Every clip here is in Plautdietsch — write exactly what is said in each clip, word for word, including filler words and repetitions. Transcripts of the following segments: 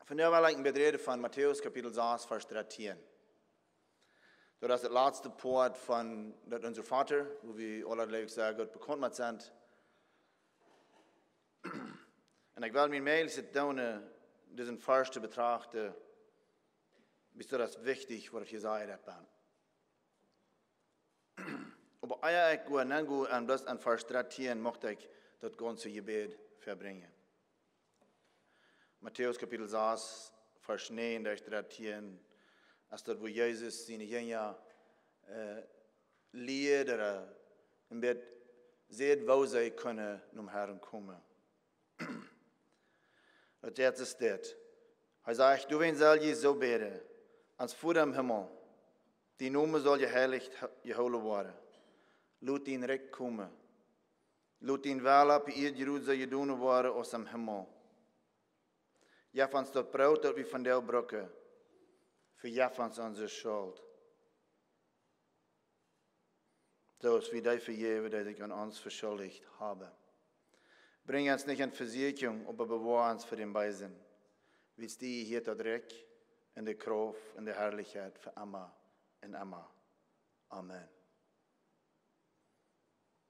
Vondoag well ekj een bät räden von Matäus Kapitel sas, Varsch dartieen. Daut es daut latste Poat von daut Unser Vater, wua wie aule, jleew ekj, sea goot bekaunt met sent. Un ekj well mie meist daut doonen, disen Varsch to betrachten, wiels daut es wichtich, waut hia jesajcht woat. Oba ea ekj goa nenn go un bloos aun Varsch dartieen, mucht ekj daut gaunze Jebäd vebrinjen. Matäus Kapitel sas, Varsch näajen bat dartieen, es daut, wua Jesus siene Jinja, äh, lieet, äh, een bät sajcht, woo see kjennen nom Herrn komen. Daut ieeschte es dit. Hee sajcht: "Doawäajen sell jie soo bäden: Ons Voda em Himmel, dien Nomen saul jeheilicht, jehoolen woaren. Lot dien Rikj komen. Lot dien Wellen opp Ieed soo jedonen woaren aus em Himmel. Jeff ons daut Broot, daut wie vondoag brucken. Vejeff ons onse Schult, soo aus wie dee vejäwen, dee sikj aun ons veschuldicht haben. Brinj ons nich en Vesieekjunk, oba bewoa ons fa dän Beesen. Wiels die jehieet daut Rikj un de Krauft un de Harlichkjeit fa emma un emma. Amen."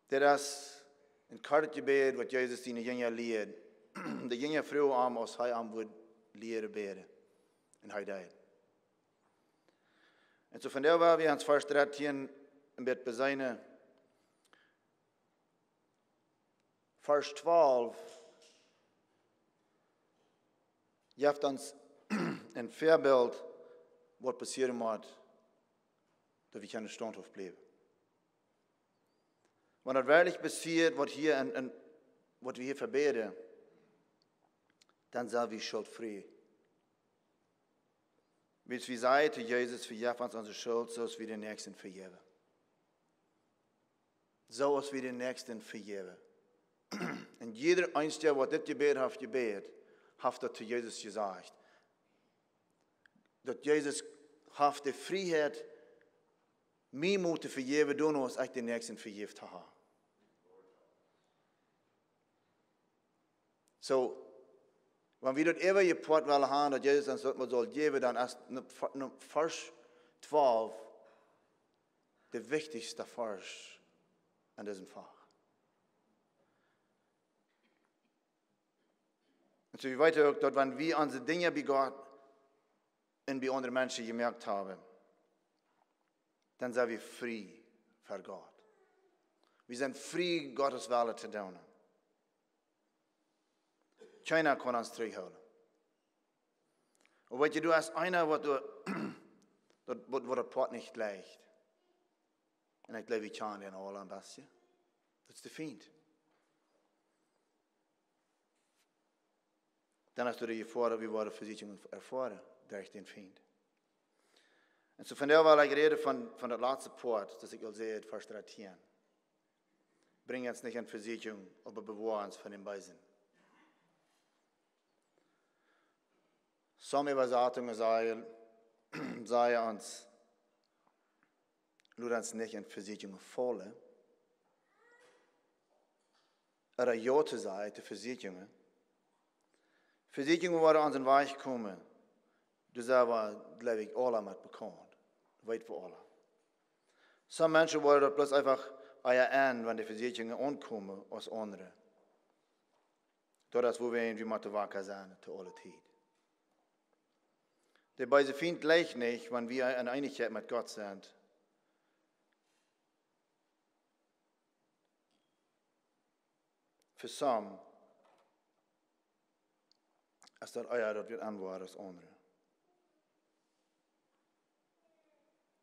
Dit es een kortet Jebäd, waut Jesus siene Jinja lieet. De Jinja fruagen am, aus hee an wudd lieren bäden. Un hee deed. Un soo vondoag well wie aun Varsch dartieen een bät besennen. Varsch twalf jeft ons een Väabilt, waut passieren mott, daut wie kjennen staunthauft bliewen. Wan daut werkjlich passieet, waut hia en, en, waut wie hia vebäden, dan sent wie schultfrie. Wiels wie sajen to Jesus: "Vejeff ons onse Schult, soo aus wie dän Näakjsten vejäwen." Soo aus wie dän Näakjsten vejäwen. Un jieda eena, waut dit Jebäd haft jebät, haft daut to Jesus jesajcht. Daut Jesus haft de Frieheit, mie mott vejäwen, doano aus ekj dän Näakjsten vejäft hab. Soo, wan wie daut eewje Poat wellen haben, daut Jesus ons daut mol saul jäwen, dan es Varsch twalf de wichtichste Varsch en disem Fach. Un soo, wie weeten uk, daut wan wie onse Dinja bie Gott un bie aundre Menschen jemoakt haben, dan sent wie frie ver Gott. Wie sent frie, Gott sienen Wellen to doonen. Kjeena kaun ons trigjhoolen. Un weetst, doa es eena, waut doa, daut, waut, waut daut Poat nich jlikjt. Un ekj jleew, wie kjanen dän aula een bät. Daut es de Fient. Dan es doa de Jefoa, daut wie woaren Vesieekjunk erfoaren derch dän Fient. Un soo vondoag well ekj räden von, von daut latste Poat, daut ekj aul säd, Varsch dartieen. Brinj ons nich en Vesieekjunk, oba bewoa ons von dän Beesen. Sommje Äwasatungen sajen, sajen ons: "Lot ons nich en Vesieekjunk faulen." Ooda jo to sajen to Vesieekjungen. Vesieekjungen woaren onsen Wajch komen. Doa sent wie, jleew ekj, aula met bekaunt. Weeten wie aula. Sommje Menschen woaren daut bloos eefach ea en, wan de Vesieekjungen aunkomen, aus aundre. Daut es, wua wie, wie motten wacka sennen to aule Tiet. De beese Fient jlikjt nich, wan wie en Eenichkjeit met Gott sent. Fa sommje es daut ea, daut wie aunwoaren aus aundre.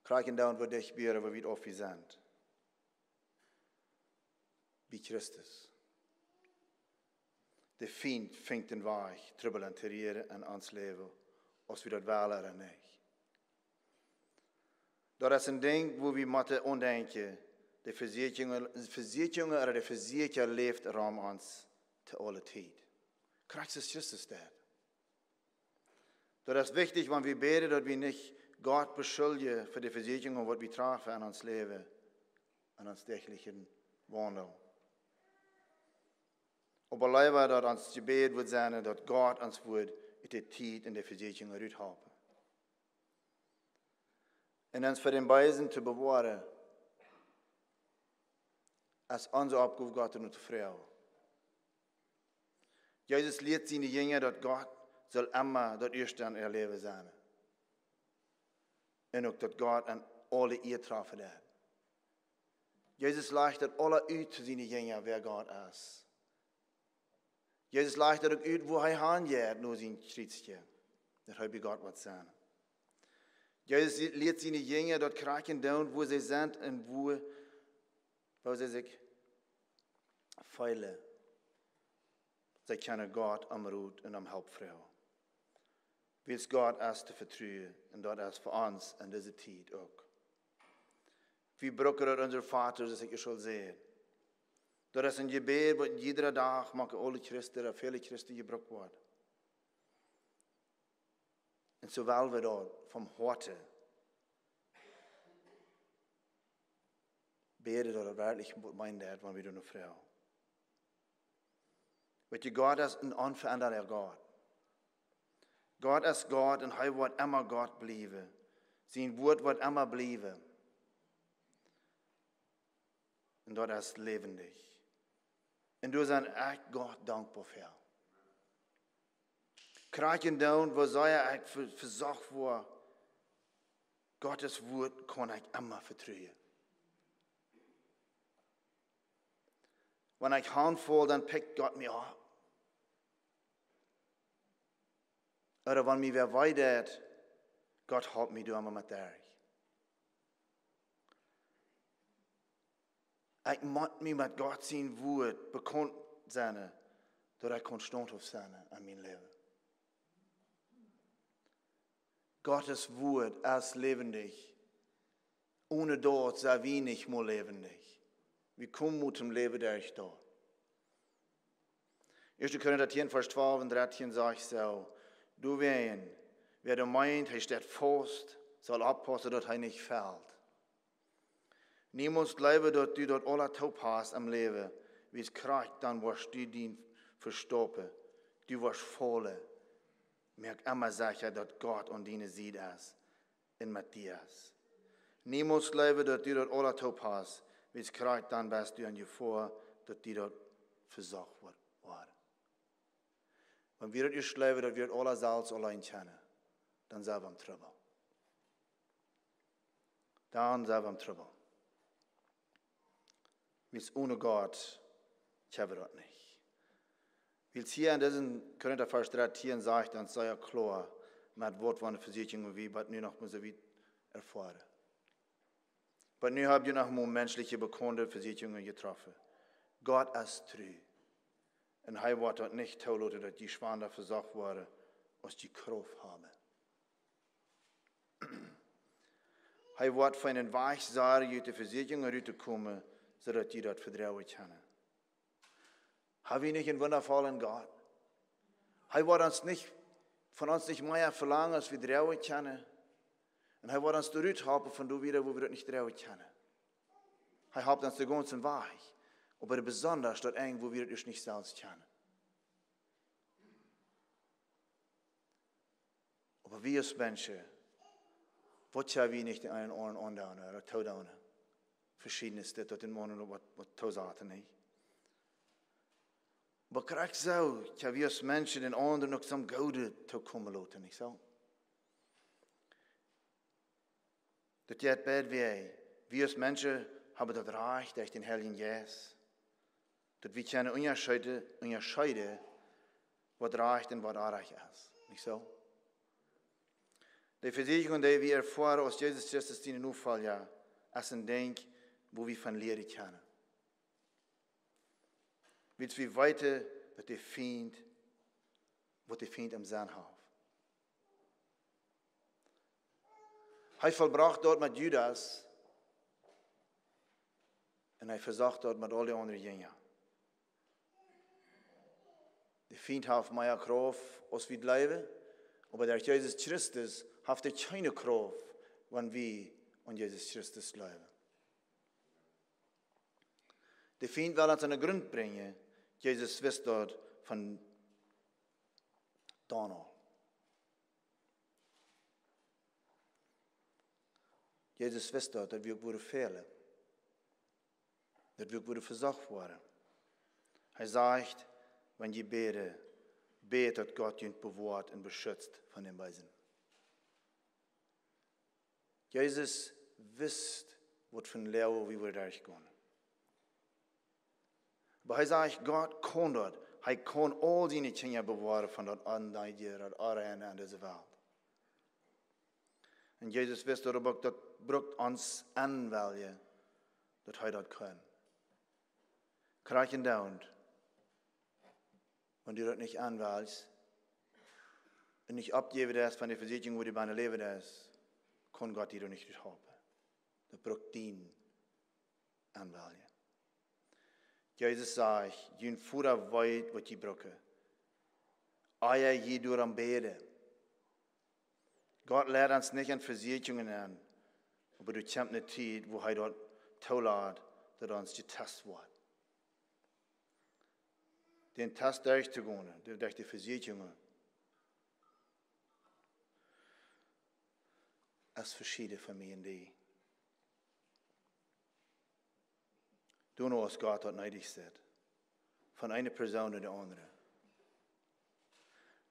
Krakjt dan, wua dicht bie, wua wiet auf wie sent. Bie Christus. De Fient finjt dän Wajch, Trubbel to rieren en ons Läwen, aus wie daut wellen ooda nich. Daut es een Dinkj, wua wie motten aundenkjen, de Vesieekjungen, Vesieekjungen ooda de Vesieekja läft rom ons to aule Tiet. Krakjt soo aus Christus deed. Daut es wichtich, wan wie bäden, daut wie nich Gott beschuldjen fa de Vesieekjungen, waut wie trafen en ons Läwen, en ons däajlichen Waundel. Oba leewa daut ons Jebäd wudd sennen, daut Gott ons wudd ut de Tiet un de Vesieekjunk ruthalpen. Un ons fa dän Beesen to bewoaren, es onse Oppgow, Gott doano to froagen. Jesus lieet siene Jinja, daut Gott saul emma daut ieeschte en äa Läwen sennen. Un uk daut Gott aun aule Ea träfen deed. Jesus lajcht daut aula ut to siene Jinja, wäa Gott es. Jesus lajcht daut uk ut, wua hee han jeit no sien Kjriezje, daut hee bie Gott woat sennen. Jesus lieet siene Jinja daut krakjt doonen, wua see sent un wua, wua see sikj feelen. See kjennen Gott om Rot un om Help froagen. Wiels Gott es to vetruen un daut es fa ons en dise Tiet uk. Wie brucken daut Unser Vater, soo aus ekj ieescht aul säd. Daut es een Jebäd, waut jieda Dach mank aule Christen, ooda väle Christen jebrukt woat. Un soo well wie daut von Hoaten bäden, daut et werkjlich meent, daut wan wie doano froagen. Weet jie, Gott es een onverendabarer Gott. Gott es Gott un hee woat emma Gott bliewen. Sien Wuat woat emma bliewen. Un daut es läwendich. Un doa sie ekj Gott dankboa fa. Krakjt doonen, woo sea ekj ve-, vesocht woa, Gott sien Wuat kaun ekj emma vetruen. Wan ekj hanfol, dan pekjt Gott mie opp. Ooda wan mie wäa wee deit, Gott halpt mie doa emma met derch. Ekj mott mie met Gott sien Wuat bekaunt sennen, daut ekj kaun staunthauft sennen en mien Läwen. Gott sien Wuat es läwendich. Onen daut sent wie nich mea läwendich. Wie komen mol toom Läwen derch daut. Ieeschte Korinta tieen, Varsch twalf un dartieen sajcht soo: Doawäajen, wäa doa meent, hee steit faust, saul oppaussen, daut hee nich felt. Niemols jleewen, daut du daut aula toop hast em Läwen, wiels krakjt dan woascht du die vestoppen, du woascht faulen. Moak emma secha, daut Gott aun diene Sied es un met die es. Niemols jleewen, daut du daut aula toop hast, wiels krakjt dan best du en Jefoa, daut die daut vesocht woat, woat. Wan wie daut ieescht jleewen, daut wie daut aula selfst auleen kjennen, dan sent wie em Trubbel. Dan sent wie em Trubbel. Wiels onen Gott kjenn wie daut nich. Wiels hia en disen Korinta Varsch dartieen sajcht ons sea kloa, met waut fa Vesieekjungen wie bat nu noch mol soo wiet erfoaren. Oba nu hab jie noch mol menschlich bekaunde Vesieekjungen jetroffen. Gott es tru. Un hee woat daut nich toloten, daut jie schwanda vesocht woaren, aus jie Krauft haben. Hee woat fa eenen Wajch sorjen, ut de Vesieekjungen ruttokomen, soo daut jie daut vedragen kjennen. Hab wie nich eenen wundavollen Gott? Hee woat ons nich, von ons nich mea velangen, aus wie dragen kjennen. Un hee woat ons doa ruthalpen von doa wieda, wua wie daut nich dragen kjennen. Hee halpt ons dän gaunzen Wajch. Oba besondasch daut Enj, wua wie daut ieescht nich selfst kjennen. Oba wie aus Menschen, waut kjenn wie nich dän eenen aundren aundoonen ooda toodoonen? Veschiednet, dit, daut, dän aundren waut, waut toosaten, nich? Oba krakjt soo kjenn wie aus Menschen dän aundren uk soo Goodet tookomen loten, nich soo? Daut jeit beid Wäaj. Wie aus Menschen haben daut Rajcht derch dän Heiljen Jeist, daut wie kjennen unjascheeden, unjascheeden, waut rajcht un waut orrajcht es. Nich soo? De Vesieekjungen, dee wie erfoaren aus Jesus Christus siene Nofolja, es een Dinkj, wua wie von lieren kjennen. Wiels wie weeten, daut de Fient, waut de Fient em Senn haft. Hee vollbrocht daut met Judas un hee vesocht daut met aul de aundre Jinja. De Fient haft mea Krauft aus wie jleewen, oba derch Jesus Christus haft hee kjeene Krauft, wan wie aun Jesus Christus jleewen. De Fient well ons aun dän Grunt brinjen, Jesus wist daut von donn aul. Jesus wist daut, daut wie uk wudden fälen. Daut wie uk wudden vesocht woaren. Hee sajcht: "Wan jie bäden, bät daut Gott junt bewoat un beschutzt von dän Beesen." Jesus wist, waut fa een Läwen wie wudden derchgonen. Oba hee sajcht, Gott kaun daut. Hee kaun aul siene Kjinja bewoaren von daut Onseene, daut Onreine aun dise Welt. Un Jesus wist daut uk, daut brukt ons aunwellen, daut hee daut kaun. Krakjt endoont, wan du daut nich aunwelst un nich oppjäwen deist von de Vesieekjunk, wua du bie läwen deist, kaun Gott die doa nich rut halpen. Daut brukt dien Aunwellen. Jesus sajcht: "Jun Voda weet, waut jie brucken, ea jie doarom bäden." Gott leit ons nich en Vesieekjungen aun, oba doa kjemt eene Tiet, wua hee daut toolat, daut ons jetest woat. Dän Test derchtogonen, de-, derch de Vesieekjungen, es veschieden fa mie un die. Doano es Gott daut needich sett, von eene Persoon no de aundre.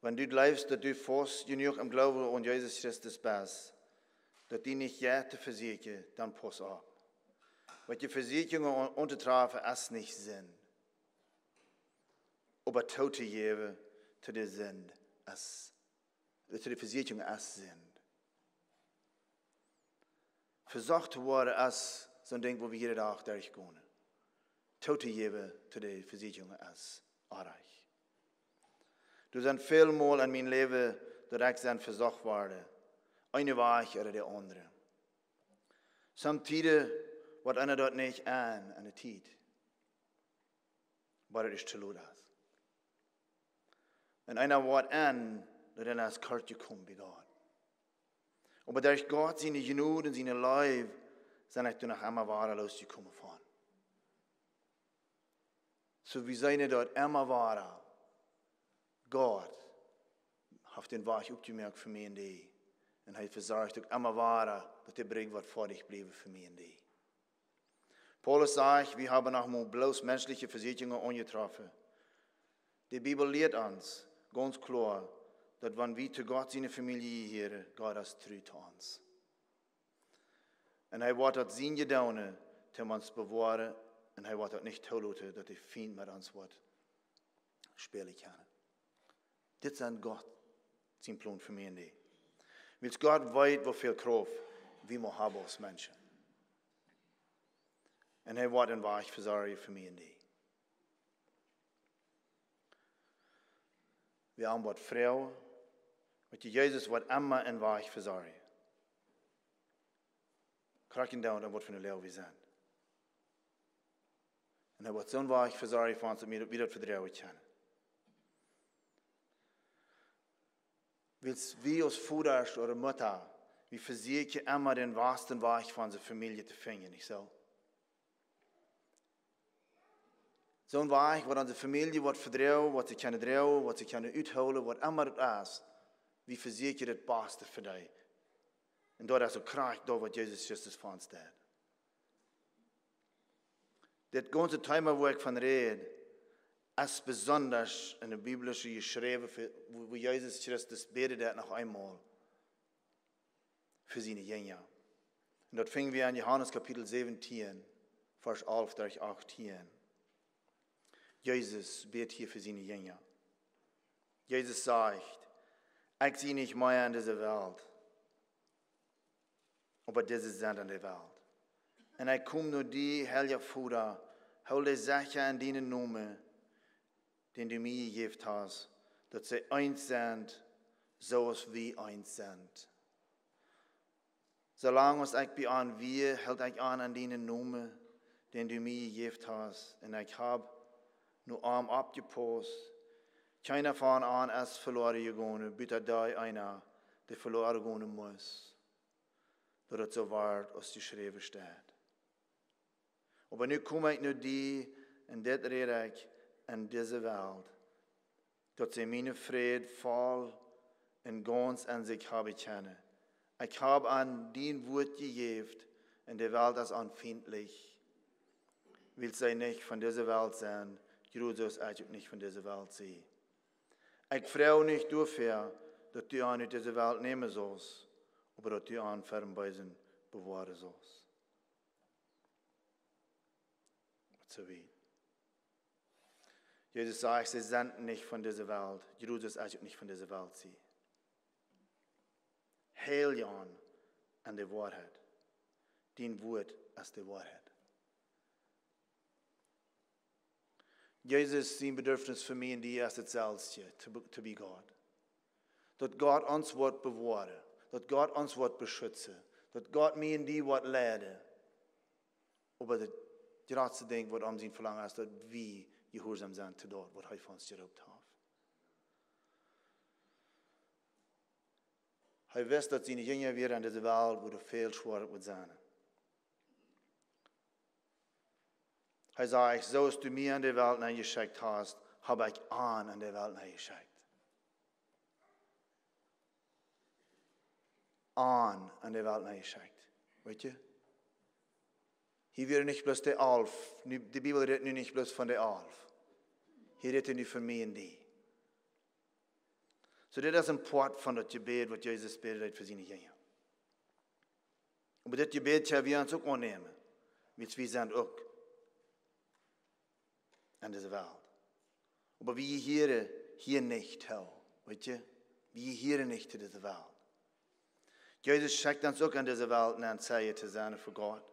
Wan du jleefst, daut du faust jenuach em Gloowen aun Jesus Christus best, daut die nich jeit to vesieekjen, dan pauss opp. Waut je Vesieekjungen aun-, auntotrafen, es nich Sind. Oba totojäwen to de Sind es, to de Vesieekjunk es Sind. Vesocht to woaren es soon Dinkj, wua wie jieda Dach derchgonen. Totojäwen to de Vesieekjunk es oajch. Doa sent väl Mol en mien Läwen, daut ekj sie vesocht worden, eene Wajch ooda de aundre. Sommtieden woat eena daut nich en, en de Tiet, oba daut es to lot es. Un eena woat en, daut eena es kort jekomen bie Gott. Oba derch Gott siene Jnod un siene Leew sie ekj doa noch emma wada losjekomen von. Soo, wie seenen daut emma wada, Gott haft dän Wajch opjemoakt fa mie un die. Un hee vesorcht uk emma wada, daut de Brigj woat foadich bliewen fa mie un die. Paulus sajcht, wie haben noch mau bloos menschliche Vesieekjungen aunjetroffen. De Bibel lieet ons gaunz kloa, daut wan wie to Gott siene Famielje jehieren, Gott es tru to ons. Un hee woat daut sien jedonen, om ons to bewoaren, un hee woat daut nich toloten, daut de Fient met ons woat spälen kjennen. Dit es Gott sien Plon fa mie un die. Wiels Gott weet, woo väl Krauft wie motten haben aus Menschen. Un hee woat een Wajch vesorjen fa mie un die. Wie haben waut Froagen, waut je Jesus woat emma een Wajch vesorjen. Krakjt endoont, waut fa een Läwen wie sent. Un hee woat soon Wajch vesorjen fa ons, daut wie, wie daut vedroagen kjennen. Wiels wie aus Vodasch ooda Mutta, wie vesieekjen emma dän basten Wajch fa onse Famielje to finjen, nich soo? Soon Wajch, waut onse Famielje woat vedroagen, waut see kjennen droagen, waut see kjennen uthoolen, waut emma daut es, wie vesieekjen daut baste fa dee. Un daut es uk krakjt daut, waut Jesus Christus fa ons deed. Dit gaunze Thema, wua ekj von räd, es besonda en de biblische Jeschräften, fa, wua, wua Jesus Christus bäd daut noch eemol fa siene Jinja. Un daut finj wie en Johanes Kapitel säwentieen, Varsch alf derch achtieen. Jesus bäd hia fa siene Jinja. Jesus sajcht: "Ekj sie nich mea en dise Welt, oba dise sent en de Welt. Un ekj kom no die, Heilja Voda, hool dee secha en dienen Nomen, dän du mie jejäft hast, daut see eent sent, soo aus wie eent sent. Soo lang aus ekj bie an wia, hilt ekj an aun dienen Nomen, dän du mie jejäft hast, un ekj hab no an oppjepaust. Kjeena von an es veloaren jegonen, buta dee eena, dee veloaren gonen must, daut et soo woat aus jeschräwen steit. Oba nu kom ekj no die, un dit räd ekj en dise Welt, daut see mienen Fräd voll un gaunz en sikj haben kjennen, Ekj hab an dien Wuat jejäft, un de Welt es an fientlich, wiels see nich von dise Welt sent, jrods aus ekj uk nich von dise Welt sie. Ekj froag nich doafäa, daut du an ut dise Welt nämen saust, oba daut du an ver däm Beesen bewoaren saust. Bat soo wiet. Jesus sajcht, see sent nich von dise Welt, jrods aus ekj uk nich von dise Welt sie. Heil an en de Woarheit. Dien Wuat es de Woarheit. Jesus sien Bedürfnis fa mie un die es daut selwje, to be, to be God. Daut Gott ons woat bewoaren, daut Gott ons woat beschutzen, daut Gott mie un die woat leiden. Oba daut jratste Dinkj, waut am sien Velangen es, daut wie jehuarsom sent to daut, waut hee von ons jeroopt haft. Hee wist, daut siene Jinja wieren en dise Welt, wua daut väl schwoa wudd sennen. Hee säd: "Soo aus du mie en de Welt nenjeschekjt hast, hab ekj an en de Welt nenjeschekjt." An en de Welt nenjeschekjt. Weet jie? Hia wieren nich bloos de alf. Nu, de Bibel rät nu nich bloos von de alf. Hia rät hee nu von mie un die. Soo, dit es een Poat von daut Jebäd, waut Jesus bäden deed fa siene Jinja. Oba dit Jebäd kjenn wie ons uk aunnämen, wiels wie sent uk en dise Welt. Oba wie jehieren hia nich too, weet jie? Wie jehieren nich to dise Welt. Jesus schekjt ons uk en dise Welt nenn, Zeijen to sennen fa Gott.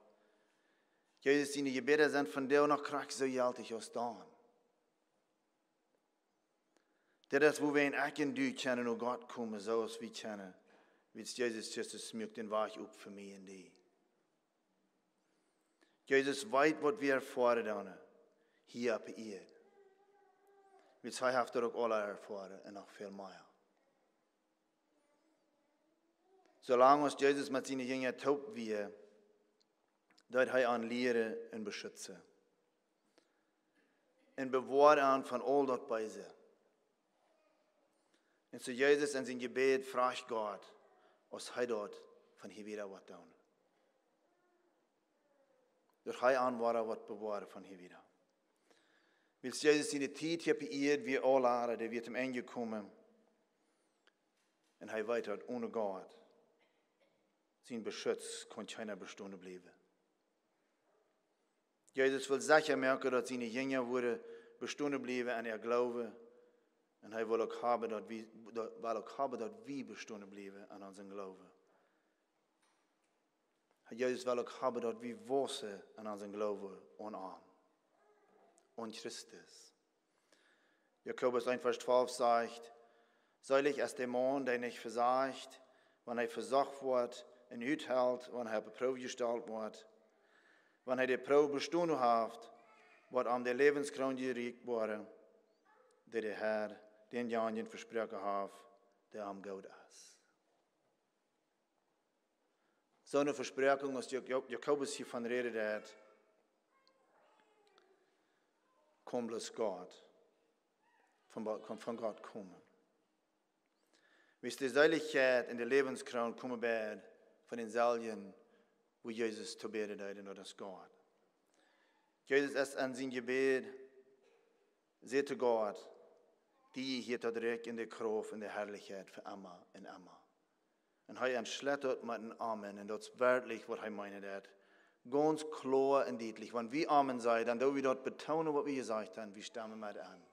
Jesus siene Jebäda sent vondoag noch krakjt soo jeltich aus dan. Dit es, wua wie en, ekj un du kjennen no Gott komen, soo aus wie kjennen, wiels Jesus Christus muak dän Wajch op fa mie un die. Jesus weet, waut wie erfoaren doonen hia opp de Ieed. Wiels hee haft daut uk aul erfoaren un noch väl mea. Soo lang aus Jesus met siene Jinja toop wia, deed hee an lieren un beschutzen. Un bewoaren an von aul daut Beese. Un soo Jesus en sien Jebäd fruach Gott, aus hee daut von hia wieda wudd doonen. Daut hee an woat, woat bewoaren von hia wieda. Wiels Jesus siene Tiet hia opp de Ieed wia aul aul, dee wia tom Enj jekomen. Un hee weet, daut one Gott sien Beschutz kunn kjeena bestonen bliewen. Jesus well secha moaken, daut siene Jinja wudden bestonen bliewen en äa Gloowen. Un hee well uk haben, daut wie, daut, well uk haben, daut wie bestonen bliewen en onsen Gloowen. Jesus well uk haben, daut wie waussen en onsen Gloowen aun am, aun Christus. Jakobus eent Varsch twalf sajcht: "Selig es de Maun, dee nich vesajcht, wan hee vesocht woat, un uthelt, wan hee opp de Proow jestalt woat. Wan hee de Proow bestonen haft, woat am de Läwenskroon jerieekjt woaren, dee de Herr dänjanjen vesproaken haft, dee am goot es." Soone Vesproakung, aus Jo-, Jo-, Jakobus hia von räden deed, kaun bloos Gott, von, Bo-, von Gott komen. Wiels de Seelichkjeit un de Läwenskroon komen beid von dänselwjen, wua Jesus to bäden deed, un daut es Gott. Jesus es en sien Jebäd, säd to Gott: "Die jehieet daut Rikj un de Krauft un de Harlichkjeit fa emma un emma." Un hee entschlieet daut met een Amen, un daut es werkjlich, waut hee meenen deed. Gaunz kloa un dietlich. Wan wie Amen sajen, dan doo wie daut betonen, waut wie jesajcht haben, wie stemen met aun.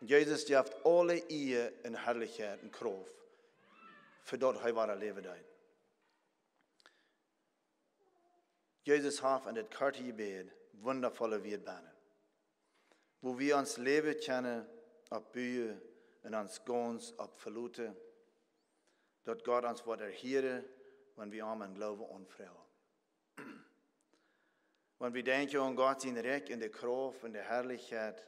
Jesus jeft aule Ea un Harlichkjeit un Krauft fa daut, waut hee wada läwen deed. Jesus haft en dit korte Jebäd wundavolle Wieed bennen, wua wie ons Läwen kjennen oppbuen un ons gaunz opp veloten, daut Gott ons woat erhieren, wan wie am em Gloowen aunfroagen. Wan wie denkjen aun Gott sien Rikj un de Krauft un de Harlichkjeit,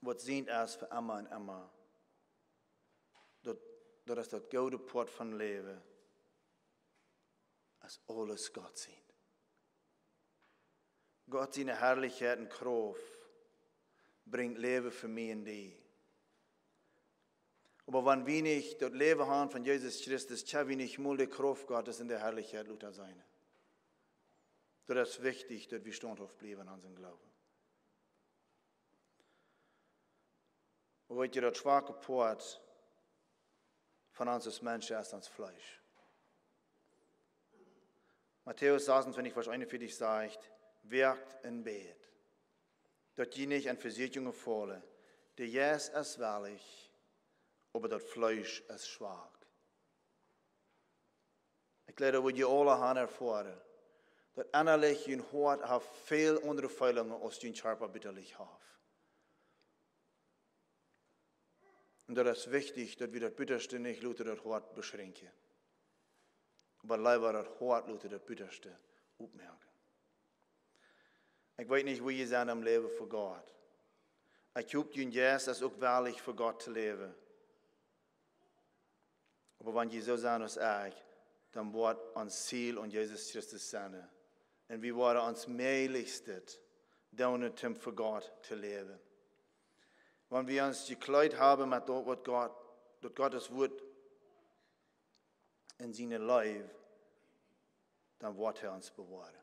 waut sient es fa emma un emma. Daut, daut es daut goode Poat von Läwen, es aules Gott sient. Gott siene Harlichkjeit un Krauft brinjt Läwen fa mie un die. Oba wan wie nich daut Läwen haben von Jesus Christus, kjenn wie nich mol de Krauft Gottes un de Harlichkjeit lota seenen. Daut es wichtich, daut wie staunthauft bliewen aun onsen Gloowen. Oba weet jie, daut schwake Poat von ons aus Menschen es ons Fleesch. Matäus sasuntwintich, Varsch eenunvieetich sajcht: "Woakt un bät, daut jie nich en Vesieekjungen faulen. De Jeist es wellich, oba daut Fleesch es schwak." Ekj jleew, daut wie aula haben erfoaren, daut ennalich jun Hoat haft väl aundre Feelungen aus jun Kjarpa bitterlich haft. Un daut es wichtich, daut wie daut Bittaschte nich loten daut Hoat beschränkjen, oba leewa daut Hoat loten daut Bittaschte oppmoaken. Ekj weet nich, woo jie sent aum Läwen fa Gott. Ekj hop, jun Jeist es uk wellich, fa Gott to läwen. Oba wan jie soo sent aus ekj, dan woat ons Ziel aun Jesus Christus sennen. Un wie woaren ons mäajlichstet doonen, om fa Gott to läwen. Wan wie ons jekjleet haben met daut, waut Gott, daut Gottes Wort un siene Leew, dan woat hee ons bewoaren.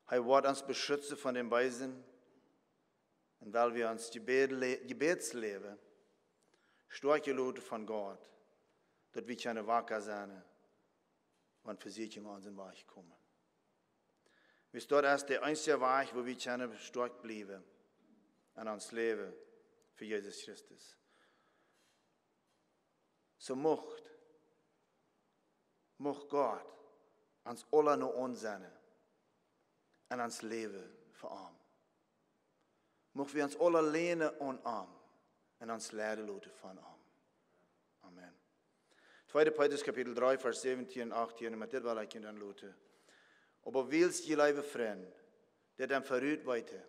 Hee woat ons beschutzen von dän Beesen. Un wiels wie ons Jebäd le-, Jebädsläwen stoakj loten von Gott, daut wie kjennen wacka sennen, wan Vesieekjungen aun onsen Wajch komen. Wiels daut es de eensje Wajch, woo wie kjennen stoakj bliewen en ons Läwen fa Jesus Christus. Soo mucht, mucht Gott ons aula no aun sennen un ons Läwen fa am. Mucht wie ons aula läwen aun am un ons leiden loten von am. Amen. Tweede Petrus Kapitel dree, Varsch säwentieen un achttieen, un met dit well ekj junt dan loten. Oba wiels jie, leewe Frind, dit dan verut weeten,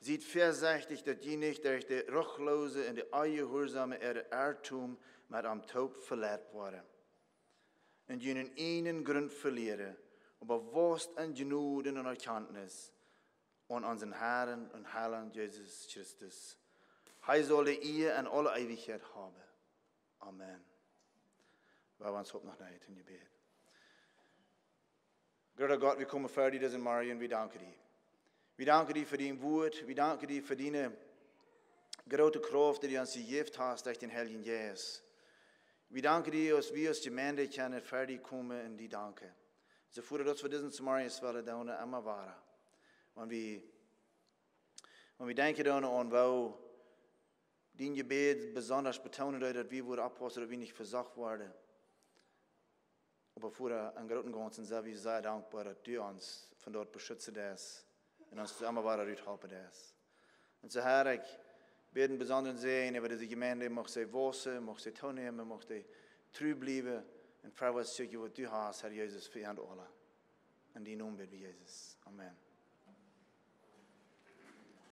siet väasechtich, daut jie nich derch de Ruchlose un de Onjehuarsome äa Iertum met am toop veleit woaren un junen eenen Grunt velieren, oba wausst en Jnod un Erkjantnis aun onsen Herrn un Heilaunt Jesus Christus. Hee saul de Ea en aule Eewichkjeit haben. Amen. Wie woaren ons opp noch nich em Jebäd. Groota Gott, wie komen ver die disen Morjen, wie danken die. Wie danken die fa dien Wort, wie danken die fa diene groote Krauft, dee du ons jejäft hast derch dän Heiljen Jeist. Wie danken die, aus wie aus Jemeent kjennen ver die komen un die danken. Soo, Voda, daut wie disen Morjen wellen doonen, emma wada. Wan wie, wan wie denkjen doonen aun, woo dien Jebäd besonda betoonen deed, daut wie wudden oppaussen, daut wie nich vesocht woaren. Oba Voda, em grooten Gaunzen sent wie sea dankboa, daut du ons von doa beschutzen deist un ons emma wada ruthalpen deist. Un soo, Herr, ekj bäd een besondren Säajen äwa dise Jemeent, mucht see wausen, mucht see toonämen, mucht see tru bliewen un verwoat soo, waut du hast, Herr Jesus, fa an aule. En dienen Nomen bäd wie, Jesus. Amen.